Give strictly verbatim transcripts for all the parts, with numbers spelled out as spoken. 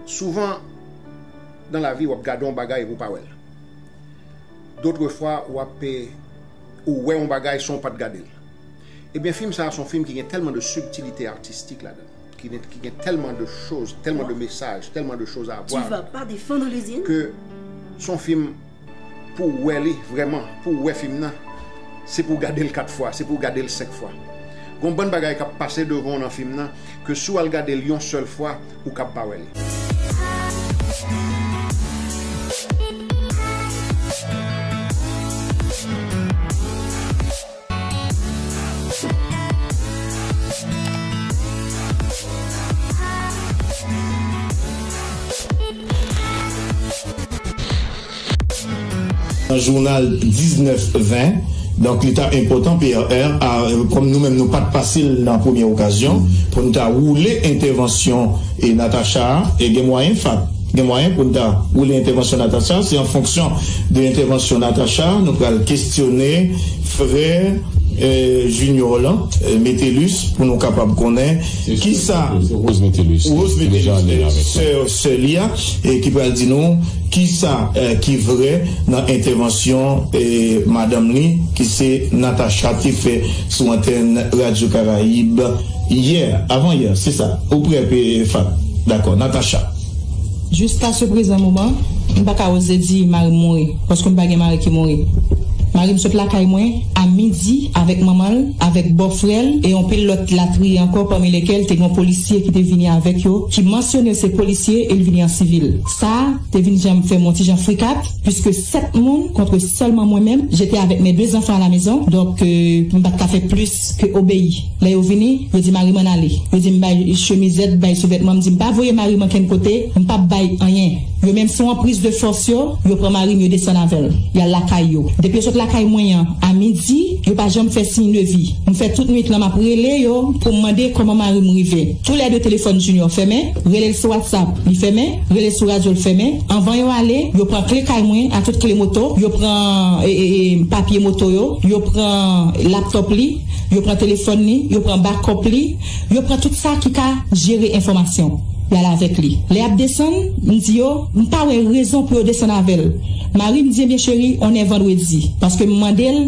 Souvan, nan lavi, w ap gade yon bagay epi w pa wè l. Dòt fwa, w ap, ou wè yon bagay san w pa t gade l. Ebyen, fim sa a se yon fim ki gen tèlman de sibtilite atistik ladan l, ki gen, ki gen tèlman de choz, tèlman de mesaj, tèlman de choz a vwa, ke se yon fim pou w wè li vrèman, pou w wè fim nan, se pou w gade l kat fwa, se pou w gade l senk fwa. Gon bann bagay k ap pase devan w nan fim nan, ke si w al gade l yon sèl fwa, ou kab pa wè li. Nan jounal diznèf ven, donk, li ta enpòtan, P R R, a, kòm nou menm nou pa t pase l nan premyè okazyon, pou n ta woule entèvansyon, e, Natacha a, e gen mwayen, Fat, gen mwayen pou n ta woule entèvansyon Natacha, se an fonksyon de entèvansyon Natacha, nou pral kesyone frè, e, Junior lan, e, Metellus, pou nou kapab konnen kisa Rose Metellus, sè, sè li a, e ki pral di nou kisa, e, ki vrè nan entèvansyon, e, madanm li, ki se Natacha, te fè sou antèn Radyo Karayib yè, avan yè, se sa. Ou prè, e, Fat? Dakò, Natacha. Jiska se prezan moman, m pa ka oze di mari m mouri, paske m pa gen mari ki mouri. Mari m sot lakay mwen a midi avèk manman l, avèk bòfrè l e yon pil lòt latriye ankò, pami lekèl te gen yon polisye ki te vini avèk yo, ki mansyone l se polisye e l vini an sivil. Sa a te vin jan fè m yon ti jan frikat, piske sèt moun kont sèlman mwen menm, j'étais avec mes deux enfants à la maison, donk, euh, m pa t ka fè plis ke obeyi. Lè yo vini, yo di mari m ann ale. Yo di m bay chemizèt, bay souvètman, m di m pa voye mari m ankenn kote, m p ap bay anyen. Yo menm se yon anpriz de fòs yo, yo pran mari m, yo desann avè l. Y al lakay yo. Depi yo sot lakay mwen an, a midi, yo pa janm fè siy de vi. M fè tout nwit lan, m ap rele yo pou m mande kòman mari m rive. Toulède telefòn Junior fèmen, rele l sou WhatsApp, li fèmen, rele l sou radyo, l fèmen. Anvan yo ale, yo pran kle kay mwen, a tout kle moto, yo pran, e, e, e, papye moto yo, yo pran laptòp li, yo pran telefòn li, yo pran bakòp li, yo pran tout sa ki ka jere enfòmasyon. Y al avèk li. Lè y ap desann, m di yo, m pa wè rezon pou yo desann avè l. Mari m di, ebyen cheri, on est vendredi. Paske m mande l,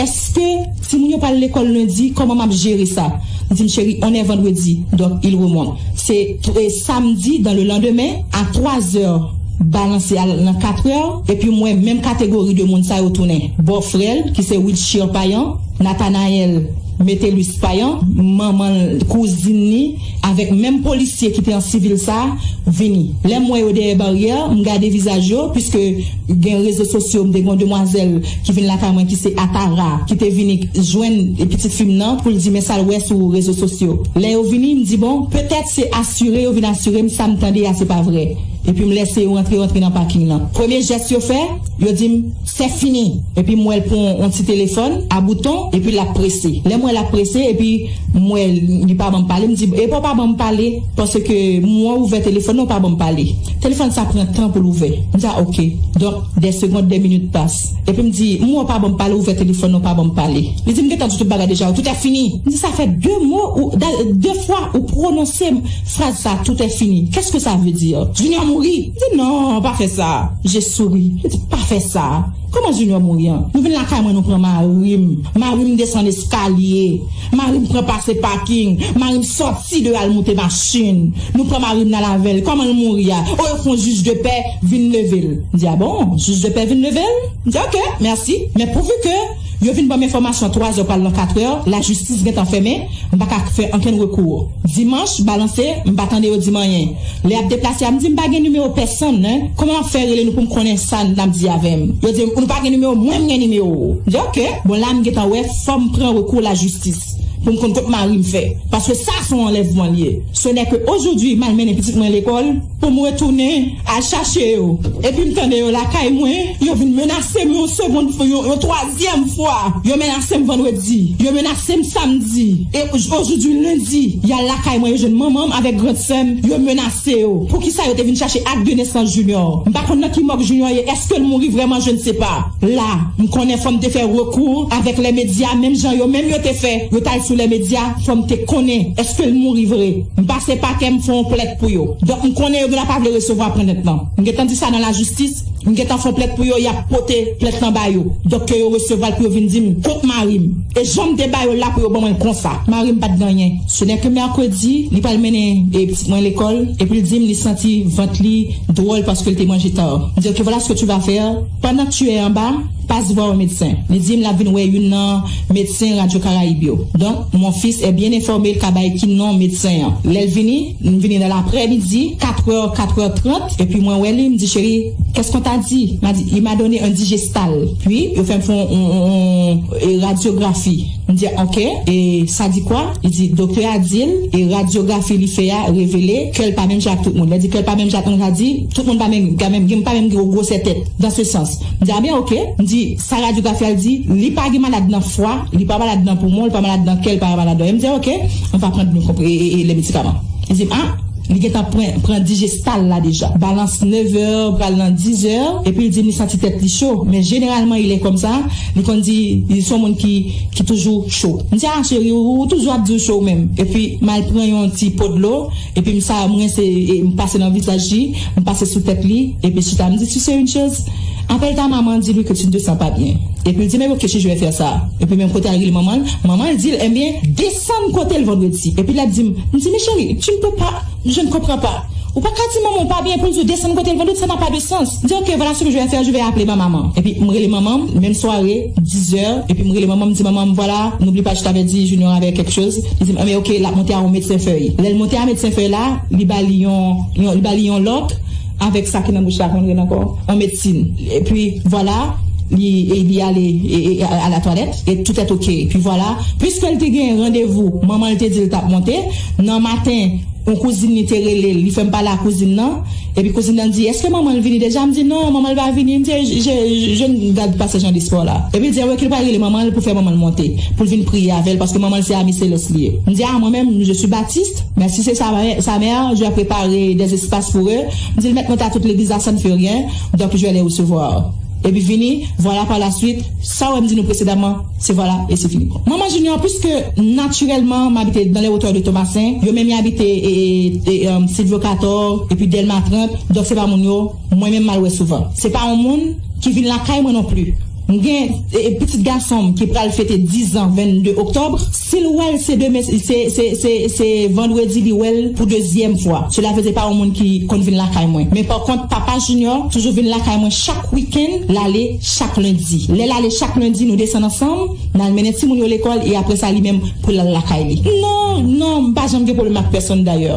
èske timoun yo pral lekòl lendi, kòman m ap jere sa? Li di m, cheri, on est vendredi. Donk, il remonte. Se, e, samdi, dans le lendemain, à trois heures, balanse al nan kat è, epi m wè menm kategori de moun sa yo tounen. Bòfrè l, ki se Wilshire Payan, Nathanaël Metellus Payan, manman l, kouzin li, avèk menm polisye ki te an sivil sa a, vini. Lè m wè yo dèyè baryè, m gade vizaj yo, piske gen rezo sosyo, m te gen yon demwazèl ki vin lakay mwen, ki se Atara, ki te vini jwenn pitit fi m nan pou l di men sa l wè sou rezo sosyo. Lè yo vini, m di, bon, petèt se asire yo vin asire m, sa m tande a se pa vrè. Epi m lèse yo rantre, rantre nan paking lan. Premye jès yo fè, yo di m, c'est fini. Epi m wè l pran yon ti telefòn a bouton, epi l ap prese. Lè m wè l ap prese, epi m wè li pa ban m pale, m di, epa w pa ban m pale, paske m wè w ouvè telefòn nan, w pa ban m pale. Telefòn sa pran tan pou l ouvè. M di, a, oke. Donk, des secondes, des minutes passent. Epi m di, m wè w pa ban m pale, w ouvè telefòn nan, w pa ban m pale. Li di, m gentan di tout bagay deja, tout est fini. M di, ça fait deux mots, ou, da- deux fois ou pwononse fraz sa, tout est fini. Qu'est-ce que ça veut dire? Junior mouri. M di, non, pa fè sa. Je souris. Li di, pa fè sa. Kòman Junior mouri an? Nou vin lakay mwen, nou pran mari m. Mari m desann eskalye. Mari m pran pase paking. Mari m sòti de al moute machin. Nou pran mari m nan lavel. Kòman l mouri a? O, yo fè yon jij de pè vin leve l. M di, a bon, jij de pè vin leve l? M di, ok, mèsi. Men pouvi ke yo vin ban m enfòmasyon twa zè pral nan kat è, lajistis gentan fèmen, m pa ka fè ankenn rekou. Dimanch, balanse, m pa tande yo di m anyen. Lè y ap deplase a, m di, m pa gen nimewo pèsonn, en. Kòman m ap fè rele nou pou m konnen sa n ap di avè m? Yo di m, nou pa gen nimewo, mwen m gen nimewo w. M di, ok. Bon, la m gentan wè, fò m pran rekou lajistis pou m konn kot mari m fè. Paske sa se yon anlèvman l ye. Ce n'est que aujourd'hui, m al mennen pitit mwen lekòl, pou m retounen al chache yo. Epi m tande yo lakay mwen, yo vin menase m yon segonn, yon, yon twazyèm fwa. Yo menase m vandredi, yo menase m samdi. E aujourd'hui lundi, y al lakay mwen, yo jwenn manman m avèk grann sè m, yo menase yo. Poukisa yo te vin chache ak de nesans Junior? M pa konn nan ki mòg Junior ye, èske l mouri vrèman, je ne sais pas. La, m konnen fò m te fè rekou avèk lè medya, menm jan yo menm yo te fè. Yo t al sou lè medya, fò m te konnen èske l mouri vre. M pase pakè, m fè yon plent pou yo. Donk, m konnen yo genlè pa vle resevwa plent lan. M gentan di sa nan lajistis, m gentan fè yon plent pou yo, y ap pote plent lan ba yo. Donk, ke yo resevwa l pou yo vin di m kont mari m. E jan m te ba yo l la pou yo ban mwen l konsa. Mari m pa t gen anyen. Se nè ke mèkredi, li pral mennen e, pitit mwen lekòl, epi l di m li santi vant li dwòl paske l te manje ta. M di, ok, voilà ce que tu vas faire. Pendant que tu es en bas, passe voir un médecin. Li di m l ap vin wè youn nan medsen Radyo Karayib yo. Donk, mon fils est bien informé, l ka bay ki non medsen an. Lè l vini, m vini nan laprè midi, katrè, katrè trant, epi mwen wè li, m di, chéri, qu'est-ce qu'on t'a dit? M'a dit, il m'a donné un digestal. Puis, yo fè m fè yon, yon, yon, yon, e, radyografi. M di, ok, e sa di kwa? Li di, doktè a di l, e radyografi li fè a revele kè l pa menm jan ak tout moun. Lè di kè l pa menm jan ak tout moun, sa di, tout moun pa menm, pa menm, pa menm gen gwosè tèt, dans ce sens. M di, a byen, ok. M di, sa radyografi a di, li pa gen malad nan fwa, li pa malad nan poumon, li pa malad nan kè, li pa malad nan. E m di, ok, on va prendre le comprimé, e, e, e, les médicaments. Li di m, a, li gentan pran, pran digestal la deja. Balans nevè, pral nan dizè, epi li di m li santi tèt li cho. Men jeneralman, il est comme ça, li konn di, li se yon moun ki, ki toujou cho. M di, a, cheri, ou, ou toujou ap di w cho ou menm. Epi, m al pran yon ti po dlo, epi m sa, m rense, e, m pase nan vizaj li, m pase sou tèt li, epi chita, m di, tu sais une chose? Appelle ta maman, dis-lui que tu ne te sens pas bien. Epi l di, men ok, je vais faire ça. Epi menm kote al rele manman l, manman l di l, ebyen, desann kote l vandredi. Epi l ap di m, m di, men cheri, tu ne peux pas, je ne comprends pas. Ou pa ka di manman w pa byen pou l di w desann kote l vandredi, ça n'a pas de sens. M di, ok, voilà ce que je vais faire, je vais appeler ma maman. Epi m rele manman m, menm sware, dizè, epi m rele manman m, m di, manman m, voilà, n'oublie pas, je t'avais dit, Junior avait quelque chose. Li di m, ebyen, ok, l ap monte a yon medsen fèy. Lè l monte a medsen fèy la, li ba li yon, yon, li ba li yon lòk, avèk sa ki nan bouch la, kòman l rele ankò? An medsin. Epi, vwala, li, e, li ale, e, e, a, a la twalèt, e tout est ok. Epi vwala, piske l te gen randevou, manman l te di l t ap monte, nan maten, yon kouzin li te rele l, li fè m pale a kouzin nan, epi kouzin nan di, èske manman l vini deja? M di, non, manman l pa vini. M di, je, je, je ne garde pas ce genre d'espoir là. Epi l di, ok, l pral rele manman l pou fè manman l monte, pou l vin priye avè l, paske manman l se ami selès li ye. M di, a, mwen menm, je suis baptiste, mais si c'est sa, sa mère, je vais préparer des espaces pour eux. M di l mèt mwen ta tout legliz la, ça ne fait rien, donc je vais les recevoir. Epi vini, vwala, par la suite, sa w wè m di nou presedaman, se vwala, e se fini. Manman Junior, piske natirèlman, m abite dans les hauteurs de Tomasen, yo menm y abite e, e, e, e, Silvyo Katò, epi Dèlma trant, donk se pa moun yo, mwen menm m al wè souvan. Se pa yon moun ki vin lakay mwen non pli. M gen, e, e, pitit gason m ki pral fete diz an vennde oktòb. Si l wè l, se demen, se, se, se, se vandredi li wè l pou dezyèm fwa. Sela vle di se pa yon moun ki konn vin lakay mwen. Men pa kont, papa Junior toujou vin lakay mwen chak wikenn, l ale chak lendi. Lè l ale chak lendi, nou desann ansanm, n al mennen timoun yo lekòl, e apre sa, li menm pou l al lakay li. Non, non, m pa janm gen pwoblèm ak pèsonn dayè.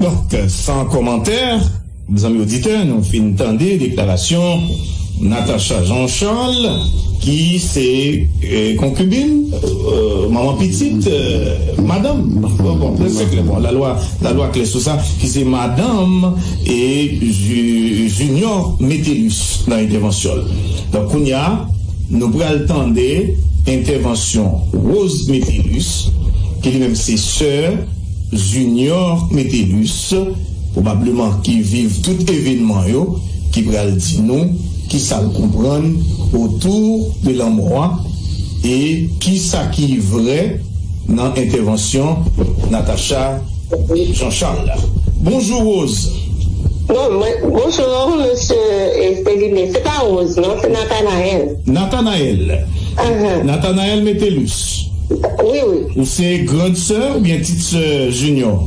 Donk, san kòmantè, zanmi oditè, nou fin tande deklarasyon Natacha Jean Charles, ki se, eh, konkibin, eh, manman pitit, eh, madanm. Bon, bon, se klè, bon, lalwa, lalwa klè sou sa, ki se madanm e Ju-, Junior Metellus nan entèvansyon l. Donk, kounye a, nou pral tande entèvansyon Rose Metellus, ki li menm se sè Junior Metellus, pwobableman ki viv tout evènman yo, ki pral di nou kisa l konprann otou de lanmò a e kisa ki vrè nan entèvansyon Natacha Jean Charles la. Bonjou, Rose. Bon, mwen, bonjou, mesye Esteline. Se pa Rose, non, se Nathanaël. Nathanaël. Ahan. Nathanaël Metellus. Wi, wi. Ou se grand sè oubyen tit sè Junior?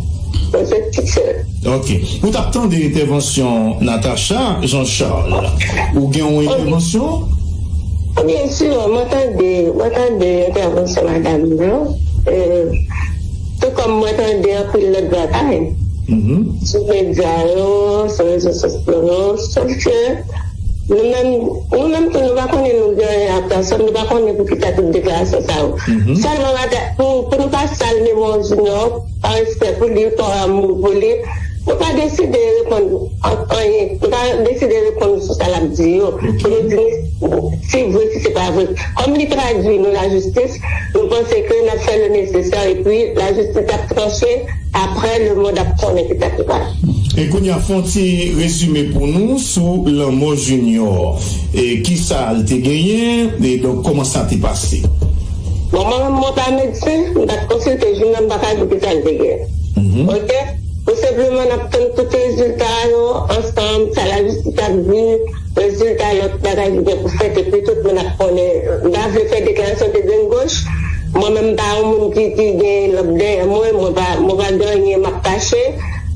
Mwen se tit sè. Ok. Ou t ap tande entèvansyon Natacha Jean Charles. Ou gen yon entèvansyon? Byen si, mwen tande, mwen tande entèvansyon madanm nan. Eh, tou kòm mwen tande anpil lòt bagay sou medya yo, sou rezo sosyo yo, sòf ke nou menm, nou menm tou, nou pa konnen nou gen anyen ak pèsòn, nou pa konnen poukisa tout deklarasyon sa yo. Sèlman, pou, pou nou pa sal memwa Junior, pa respè pou li, pa amou pou li, nou pa deside reponn an-, anyen. Nou pa deside reponn sou sa l ap di yo. Pou nou di si vre, si se pa vre. Kòm li tradui nou lajistis, nou panse ke n ap fè le nesesè epi lajistis ap tranche, apre lemonn ap konnen ki sa ki pase. E kounye a, fè yon ti rezime pou nou sou lanmò Junior. E kisa l te genyen, e donk kòman sa te pase? Bon, mwen menm, mwen pa medsen, m pa t konsilte Junior, m pa ka di ki sa l te gen. Oke? Pou senpleman, n ap tann tout rezilta yo ansanm, sa lajistis ap di, rezilta lòt bagay ki gen pou fèt, epi tout moun ap konnen. M pa vle fè deklarasyon de grenn goch. Mwen menm, m pa yon moun ki, ki gen lòk dèyè mwen, mwen pa, mwen pa gen anyen m ap kache.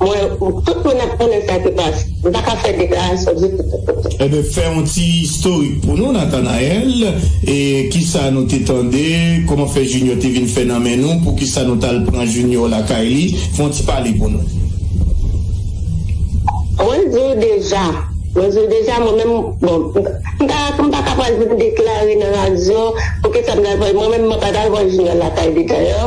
Mwen, tout moun ap konnen sa ki pase. M pa ka fè deklarasyon ditou. Ebyen, fè yon ti istorik pou nou, Nathanaël. E kisa nou te tande? Kòman fè Junior te vin fè nan men nou? Poukisa nou t al pran Junior lakay li? Fè yon ti pale pou nou. Mwen di w deja. Mwen di w deja, mwen menm, bon, m pa, m pa ka pral vin deklare nan radyo poukisa m t al pran. Mwen menm, mwen pa t al pran Junior lakay li dayè.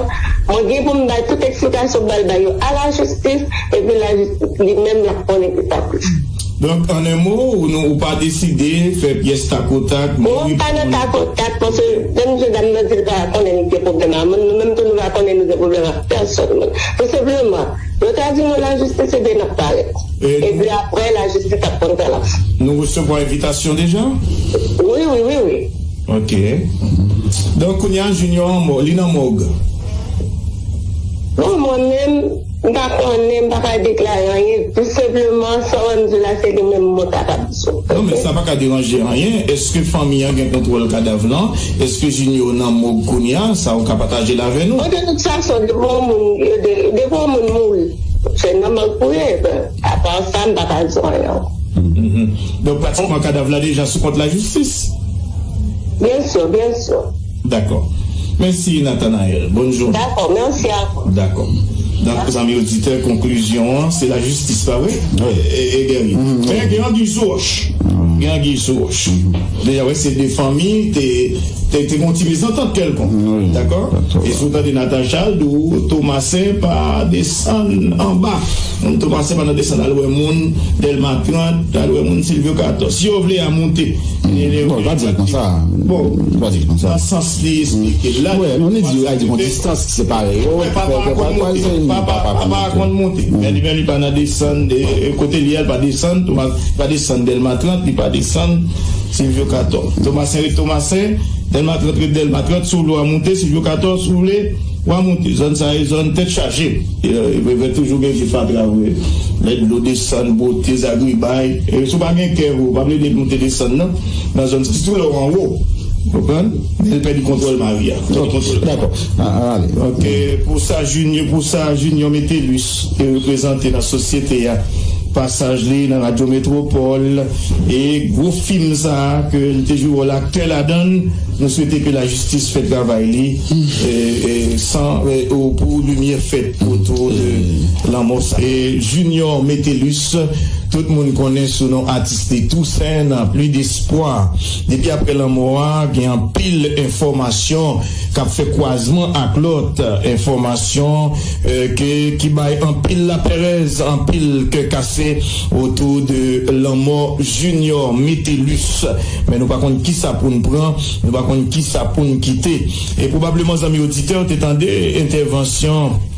Mwen gen pou m bay tout eksplikasyon m pral bay yo a lajistis, epi lajistis li menm l ap konnen ki sa plis. Donk, an en mo, ou, nou, ou pa deside fè pyès takotak, mwen pa nan takotak, paske menm jodi a m nan di l pa konnen li gen pwoblèm ak moun, nou menm tou nou pa konnen nou gen pwoblèm ak pèsòn moun. Tou senpleman, yo ta di nou lajistis, ebyen n ap parèt. Epi apre, lajistis ap konn sa l ap fè. Nou resevwa envitasyon deja? Wi, wi, wi, wi. Ok. Donk, kounye a, Junior an mò, li nan mòg. Non, mwen menm, m pa konnen, m pa ka deklare anyen. Tou senpleman, sa w wè m di w la, se li menm mwen kapab di w. Non, men sa pa ka deranje anyen. Èske fanmi an gen kontwòl kadav lan? Èske Junior nan mòg kounye a? Sa ou ka pataje l avè nou? Bon, de tout fason, depi yon moun, de, depi yon moun mouri, se nan mòg pou ye. Apa sa, m pa ka di w anyen ankò. Mhm. Donk, pratikman, kadav la deja sou kont lajistis? Byen si, byen si. Dakò. Mèsi, Nathanaël. Bòn jounen. Dakò, mèsi a ou. Dakò. Donk, zanmi oditè, konklizyon an, se lajistis, pa vre? Wi. E, e, e, Guerrier. Mhm, wi. Men gen anguille sou roche. Gen anguille sou roche. Mhm. Deja, wè, se de fanmi, te, te, te gen yon ti mezantant kèlkonk. Wi. Dakò? Dakò. E si w tande Natacha, l di w, Tomasen pa desann anba. Moun Tomasen pa nan desann al wè moun Dèlma trant, al wè moun Silvyo katòz. Si yo vle a moute, bon, pa di l konsa. Bon, pa di l konsa. Nan sans li esplike l la. Wè, nou li di yo, ay di gon distans ki separe yo. Wè, papa pa konn moute. Papa, papa pa konn moute. Men li, men li pa nan desann, e, e, kote li a, li pa desann, Tomas, li pa desann Dèlma trant, li pa desann Silvyo katòz. Tomasen ret Tomasen, Dèlma trant ret Dèlma trant, si w vle w a moute, Silvyo katòz, si w vle, w a moute. Zòn sa e zòn tèt chaje. E, e, e, toujou gen vye fatra, vre. Lè dlo desann, bwote, zagribay. E, si w pa gen kè, vre, w pa vle de moute desann, non. Nan zòn, sitou lè w anwo. Konprann? Men l pèdi kontwòl mari a. Pèdi kontwòl. Dakò. A, a, ale. Ok, pou sa, Junior, pou sa, Junior Metellus, te reprezante nan sosyete a. Pasaj li nan Radyo Metwopòl, e gwo fim sa a, ke li te jwe wòl aktè ladan l, nou swete ke lajistis fè travay li, e, e, san, e, o, pou limyè fèt otou de lanmò sa. E Junior Metellus, tout moun konnen sou non atis li Toussaint, nan Plus d'espoir. Depi apre lanmò a, gen anpil enfòmasyon k ap fè kwazman ak lòt enfòmasyon, e, ke, ki bay anpil lapèrèz, anpil kè kase otou de lanmò Junior Metellus. Men nou pa konn kisa pou n pran, nou pa konn kisa pou n kite. E pwobableman, zanmi oditè, w te tande entèvansyon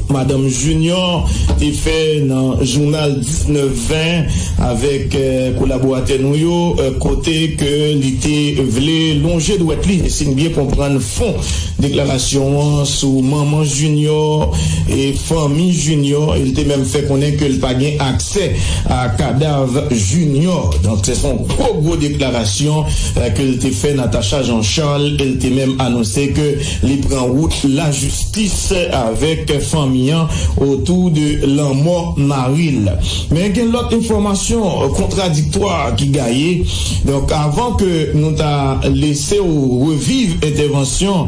Madanm Junior te fè nan jounal diznèf ven avèk, eh, kolaboratè nou yo, eh, kote ke li te vle lonje dwèt li, e si n byen konprann fon deklarasyon an sou manman Junior e fanmi Junior, e li te menm fè konnen ke li pa gen aksè a kadav Junior. Donk, se yon gwo, gwo deklarasyon, eh, ke li te fè Natacha Jean Charles, e li te menm anonse ke li pran wout lajistis avèk fanmi an otou de lanmò mari l. Men gen lòt enfòmasyon kontradiktwa ki gaye. Donk, avan ke nou ta lese w reviv entèvansyon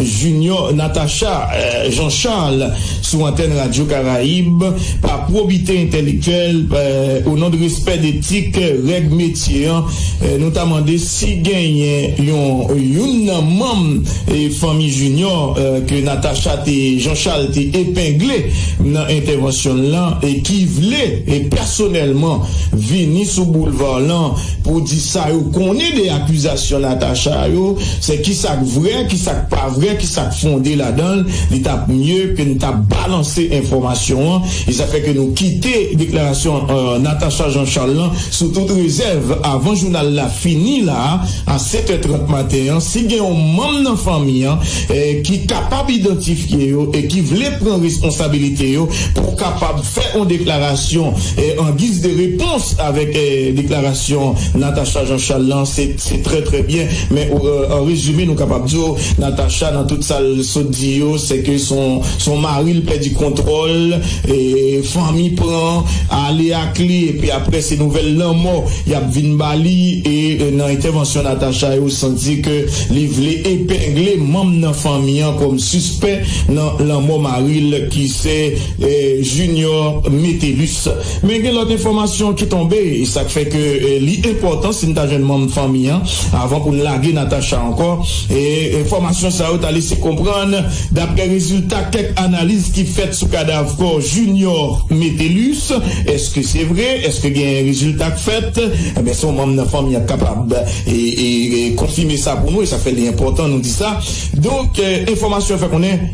Junior, Natacha, eh, Jean Charles sou antèn Radyo Karayib, pa pwobite entèlektyèl, eh, o non de respè detik, règ metye an, eh, nou ta mande si genyen yon, youn nan manm, eh, fanmi Junior, eh, ke Natacha te, Jean Charles te epengle nan entèvansyon l lan e ki vle e pèsonèlman vini sou boulva lan pou di sa yo konnen de akizasyon Natacha yo, se ki sa k vrè, ki sa k pa vrè, ki sa k fonde ladan l, li t ap mye ke n t ap balanse enfòmasyon an. E sa fè ke nou kite deklarasyon, euh, Natacha Jean Charles lan sou tout rezèv avan jounal la fini la a, a sèt è trant maten an. Si gen yon manm nan fanmi an, eh, ki kapab idantifye yo e ki vle pran responsabilite yo pou kapab fè yon deklarasyon, eh, an giz de repons avèk, eh, deklarasyon Natacha Jean Charles lan, se, se trè, trè byen. Men, euh, an rezime, nou kapab di w, Natacha, nan tout sa l sot di yo, se ke son, son mari l pèdi kontwòl, e fanmi pran, ale ak li, epi apre se nouvèl lanmò y ap vin ba li, e, e nan entèvansyon Natacha yo santi ke li vle epengle manm nan fanmi an kòm sispè nan lanmò mari l ki se, e, Junior Metellus. Men gen lòt enfòmasyon ki tonbe, e sa k fè ke, e, li enpòtan si n ta jwenn manm fanmi an avan pou n lage Natacha ankò. E enfòmasyon sa yo ta lese konprann, daprè rezilta kèk analiz ki fèt sou kadav kò Junior Metellus, èske se vre? Èske gen rezilta k fèt? Ebyen, se yon manm nan fanmi an k kapab e, e, e konfime sa pou nou, e sa fè li enpòtan nou di sa. Donk, e, enfòmasyon fè konnen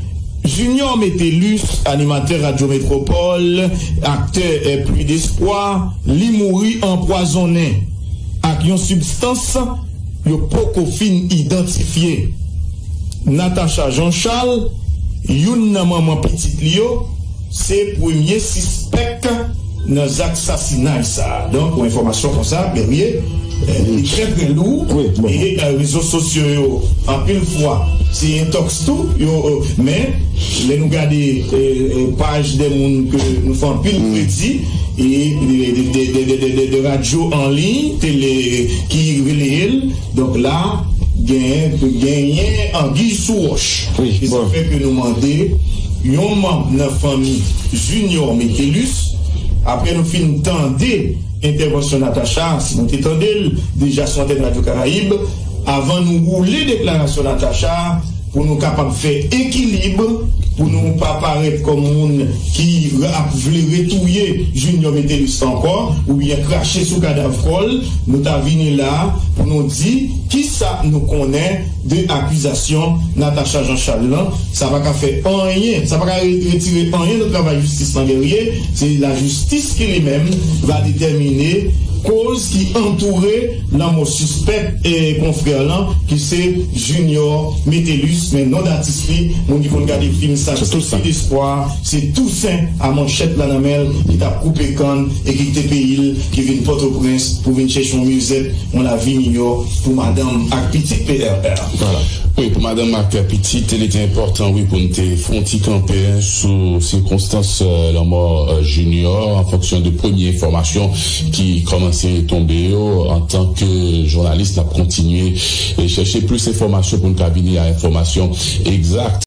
Junior Metellus, animatè Radyo Metropole, aktè, e, Pluie d'Espoir, li mouri anpwazonnen ak yon sibstans yo poko fin idantifye. Natacha Jean Charles, youn nan manman pitit li yo, se premye sispèk nan zak sasinay sa a. Donk, yon enfòmasyon konsa, Guerrier, eh, li trè, trè lou. Wi, bon. E, eh, rezo sosyo yo, anpil fwa, se entòks tou, yo, eh, men, lè nou gade, eh, eh, paj de moun ke nou fè anpil kredi, e de, de radyo an liy, tele ki releye l, donk la, genyen, genyen anguille sous roche. Wi, e sa bon. Fè ke nou mande yon manm nan fanmi Junior Metellus, apre nou fin tande entèvansyon Natacha, si nou te tande l deja sou antèn Radyo Karayib, avan nou woule deklarasyon Natacha, pou nou kapab fè ekilib, pou nou pa parèt kòm moun ki ap vle retouye Junior Metellus ankò, oubyen krache sou kadav kò l, nou ta vini la pou nou di kisa nou konnen de akizasyon Natacha Jean Charles lan. Sa pa ka fè anyen, sa pa ka re-, retire anyen nan travay jistis lan, Guerrier. Se lajistis ki li menm va detèmine koz ki antoure lanmò sispèk e konfrè lan, ki se Junior Metellus, men non datis li, moun ki konn gade fim sa, se Toussaint. D'Espoir, se Toussaint a manchèt la nan men l, ki t ap koupe kann e ki kite peyi l, ki vin Pòtoprens pou vin chèche yon mizèt, yon lavi miyò pou madanm ak pitit P R R. Vwala. Wi, pou madanm ak pitit, li te enpòtan, wi, pou n te fè yon ti kanpe sou sikonstans, euh, lanmò, euh, Junior, an fonksyon de premye enfòmasyon ki kòmanse tonbe yo. Antanke jounalis, n ap kontinye e chèche plis enfòmasyon pou n ka vini a enfòmasyon egzak.